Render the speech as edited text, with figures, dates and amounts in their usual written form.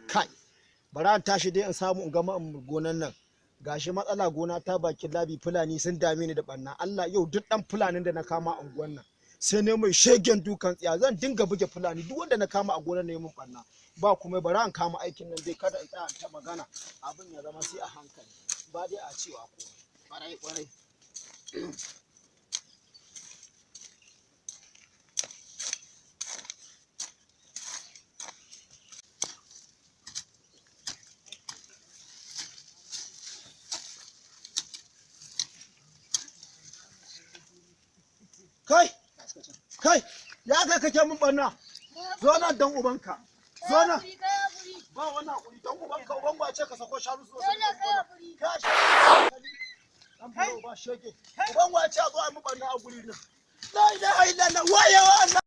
Kai, bari an tashi dai in samu in gama gonan nan. Gashi matsala, gona ta bakin labi, Fulani sun dame ni da banna. Allah, yau duk dan Fulanin da na kama a unguwan nan sai ne mai shegen dukan tsiya. Zan dinga buge Fulani, duk wanda na kama a gonan ne mun banna. Ba kuma, bari an kama aikin nan dai, kada in tsaya in ta magana, abin ya zama sai a hankali. Ba dai a cewa komai. Kwarai kwarai. Kai kai, ya kai kake mun banna? Zo nan dan ubanka, zo nan. Ba wannan hakuri dan ubanka. Uban wace ka sako shanu su zo su yi ka shi dan buro ba shege? Uban wace a zo a mun banna a guri nan? La ilaha illallah, waye wa Allah.